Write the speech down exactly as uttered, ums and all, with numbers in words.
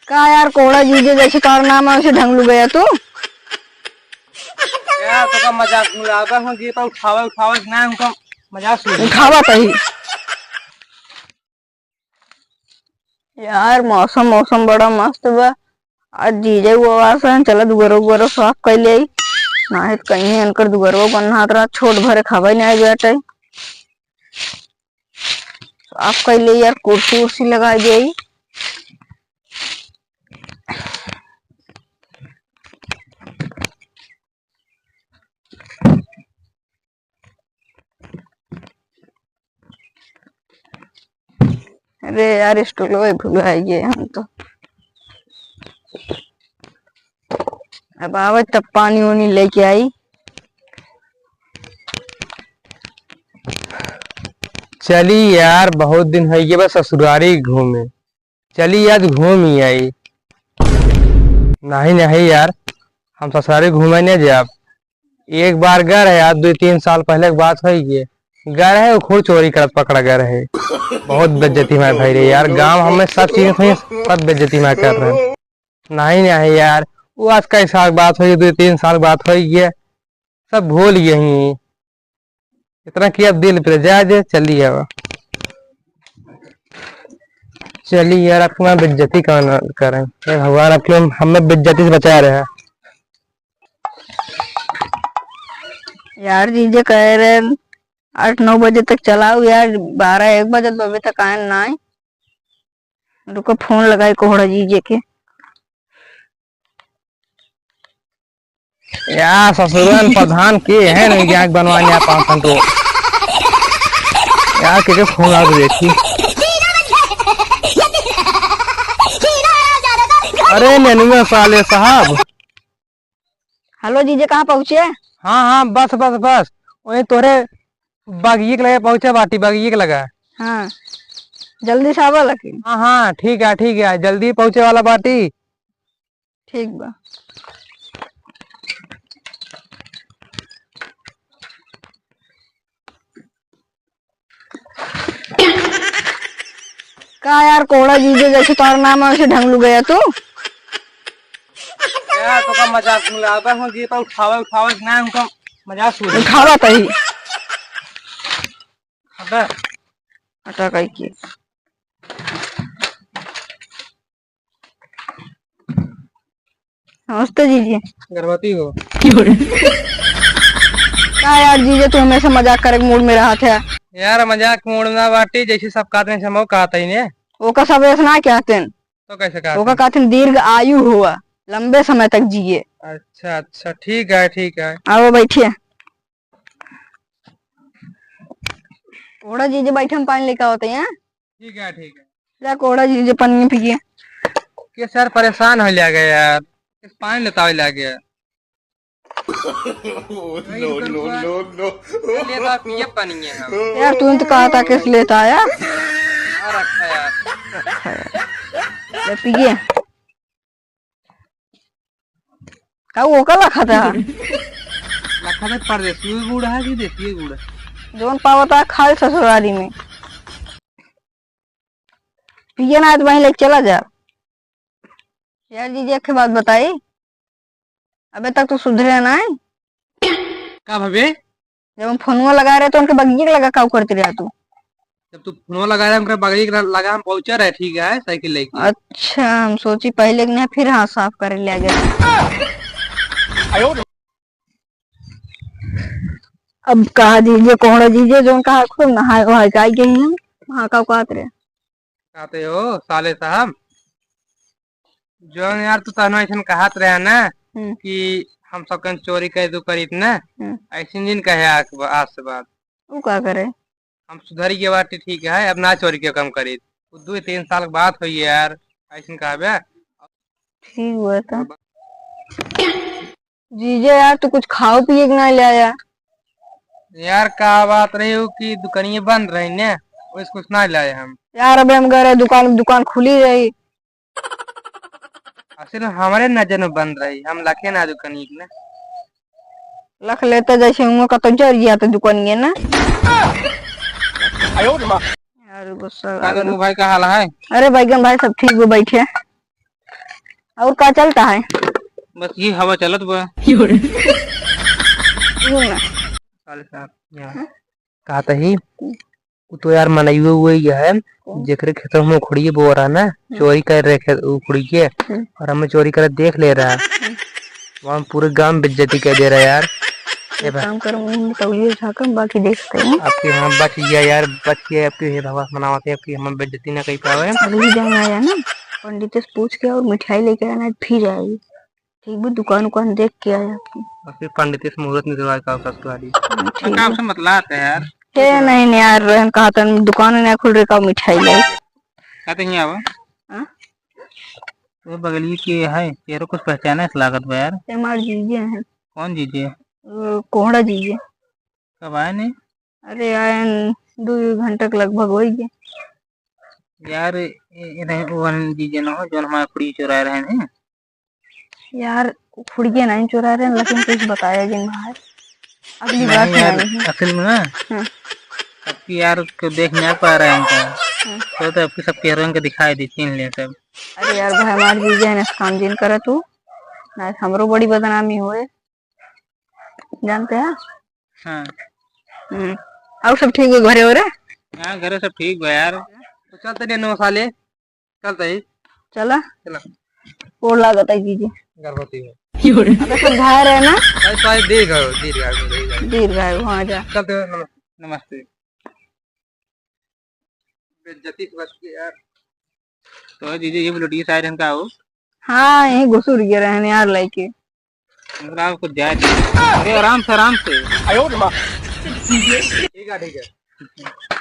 का यार, कोहड़ा जीजे जैसे तोर नाम है, वैसे ढंग लुगया तू। यार, तो का मजाक उड़ावे हो, जी पर उठावे, उठावे ना, उनका मजाक सुन। उठावा तही। यार, मौसम, मौसम बड़ा मस्त बा। आज जीजे वो आसन, चला दुगरो, उगरो साफ कर ले आई। नाहीं तो कहीं इनकर दुगरो गन्हात रहा, छोट भरे खावे नहीं बेटे। साफ कर ले यार, कुर्सी उर्सी लगा दे। अरे यार, स्टूलो भुला गए हम तो। अब आवे तब पानी उनी लेके आई। चली यार, बहुत दिन हो गए बस ससुरारी घूमे। चली आज घूम ही आई। नहीं, नहीं यार, हम ससुरारी घूमे नहीं जाब। एक बार गए रहे यार, दो तीन साल पहले की बात होई गए। गए रहे, वो खूब चोरी करत पकड़ा गए रहे। बहुत बेइज्जती में भाई रे यार, गांव हमें सब चीज में सब बेइज्जती में कर रहे हैं। नहीं, नहीं यार, वो आज कई साल बात होई, दो तीन साल बात होई गए, सब भूल गए ही। इतना कि अब दिल पे जा जे, चली आवा। चली यार, आपको मैं बेइज्जती का ना करें। हे भगवान, आपके हम, हमें बेइज्जती से बचा रहे हैं। यार, जीजे कह रहे हैं, आठ नौ बजे तक चलाओ यार, बारह एक बजे तो अभी तक आए ना। रुको, फोन लगाए कोहड़ा जीजे के। यार, ससुरन प्रधान के है नहीं, गैंग बनवाने आप अपन तो। यार, के, के फोन लगा के देखी। अरे, नेनुआ साले साहब। हेलो जीजे, कहाँ पहुँचे? हाँ, हाँ, बस, बस, बस। वही तोरे बगिए के लगे पहुँचे बाटी, बगिए के लगा। हाँ, जल्दी से आवा लेकिन। हाँ, हाँ, ठीक है, ठीक है, जल्दी पहुँचे वाला बाटी। ठीक बा। का यार, कोहड़ा जीजे जैसे तोर नाम है, वैसे ढंग लुगया तू। यार, तो का मजाक उड़ावे हो, जी पर उठावे, उठावे ना, उनका मजाक उड़ावे। उठावा तही। अबे। हटा कहीं के। नमस्ते जीजी। गर्भवती हो। का यार जीजे, तू हमेशा मजाक करे के मूड में रहत है। यार मजाक मूड ना बाटी, जैसे सब कहत रहे, हम कहत ही ने। ओका सब ऐसे ना कहते हैं। तो कैसे कहते ओका हैं? कहते हैं दीर्घ आयु हुआ, लंबे समय तक जिए। अच्छा, अच्छा, ठीक है, ठीक है। आओ बैठिए। कोहड़ा जीजे बैठे, हम पानी लेके आवत हैं। ठीक है, ठीक है। जा कोहड़ा जीजे पानी पिए। के सर परेशान हो लिया गया यार, के पानी लेता हो लिया गया। No, no, no, no। लेता पिए पानी है हम। यार तू तो कहा था किस लेता आया। आ रखा यार। ले पिए। का वो का लखा था? लखा था परदेसी गुड़ है कि देसी गुड़ है? जोन पावता खाए ससुरारी में। पिए ना तो वहीं लेके चला जा। यार जीजी, एक बात बताई, अबे तक तू सुधरे ना है। का भवे? जब हम फोनवा लगा रहे तो उनके बगिए के लगा काऊ करते रहा तू? जब तू फोनवा लगा रहे, उनके बगिए के लगा हम पहुंचा रहे, ठीक है, साइकिल लेके। अच्छा, हम सोची पहले कि नहीं, फिर हाथ साफ करे ले गए। अब कहा जीजे, कोहड़ा जीजे, जोन कहा खूब नहाए वहाए के आई गई हम, वहाँ का औकात रहे। कहते हो साले साहब, जोन यार तू तहनो ऐसन कहत रहे ना हम्म। कि हम सब कन चोरी कर दू करीत ना, हम्म। ऐसन जिन कहे आस-, आज से बाद। ऊ का करे? हम सुधरी के बाटे, ठीक है, अब ना चोरी के काम करीत। वो दो तीन साल के बात होई है यार, ऐसन कहबे। ठीक हुआ था। जीजा यार, तू कुछ खाओ पिए के ना ले आया? यार, का बात रही हो कि दुकानिये बंद रही ने, वैसे कुछ ना लाए हम। यार, अबे हम गए रहे दुकान, दुकान खुली रही। असल हमारे नजर में बंद रही, हम लखे ना दुकानिये के ना। लख लेते जैसे हुआ कतो जर गया तो दुकानिये ना। यार, गुस्सा आ गया। भाई, का हाल है? अरे बैगन भाई, सब ठीक हो, बैठे। और का चलता है? बस ये हवा चलत बा। सुन ना। साले साहब, यहाँ हाँ? कहत ही, हम्म। उ तो यार मनइयो हुए ही है, कौन? जेकरे खेतवा में उखड़िए बो रहा ना, हम्म। चोरी कर रहे खेत उखड़ी के, हम्म। और हमें चोरी करे देख ले रहा। हम्म। वहाँ पूरे गांव में बेइज्जती कर दे रहा यार। ए एक भाई। काम कर, मुंह में तौलिए झाकम, बाकी देखते हैं। आपके यहाँ बच गया यार, बच गया, आपके हे भगवान मनावत है, आपकी हम बेइज्जती ना कही पावे। अगली जगह आया ना, पंडित से पूछ के और मिठाई लेके आना, फिर आइए। ठीक भी दुकान उकान देख के आया आपकी। और फिर पंडित से मुहूर्त निकलवा का ससुराली। हाँ, ठीक मैं काम है। से मतलात है यार। हे नहीं, नहीं यार, रहन कहा था, दुकान नहीं खुल रही का मिठाई ले। कहते ही आवा। हाँ? वो बगली के है, तेरे कुछ पहचाने से लागत बा यार। ये हमार जीजे हैं। कौन जीजे? वो कोहड़ा जीजे। कब आए नहीं? अरे आए न, दो घंटा के लगभग हो गए। यार, ए, ए, नहीं, वो हन जीजे न हो, जोन हमारे कुड़ी चुराए रहे हैं। यार, कुड़िए नहीं चुराए रहे, लेकिन कुछ बताया जिन बाहर। अगली बार नहीं से यार, नहीं है। असल में ना, हाँ। सबकी यार को देख नहीं पा रहे हैं इनका। हाँ। तो, तो आपकी सबके हीरोइन को दिखाई दी, चिन्ह ले सब। अरे यार, भाई, हमार जीजे हैं, काम जिन करा तू, ना हमरो बड़ी बदनामी हुए, जानते हैं? हाँ। हम्म। और सब ठीक बा घरे ओरे? हाँ, घरे सब ठीक बा यार। तो चल तनी नौ साले, चल तनी। चला। चला। गोड़ लागत है जीजी। गर्भवती है। अब तो घर है ना? भाई, भाई, दीर्घ हो, दीर्घ हो, दीर्घ हो। दीर्घ हो, हाँ, जा। चल तो नम-, नमस्ते। बेइज्जती से बच के यार। तो जीजी, ये ब्लूटूथ आ रहे हैं का हो? हाँ, यहीं घुसुर गए रहने यार, लेके। हमरा कुछ जाए दे। अरे, आराम से, आराम से। आयो रे माँ। ठीक है, ठीक है।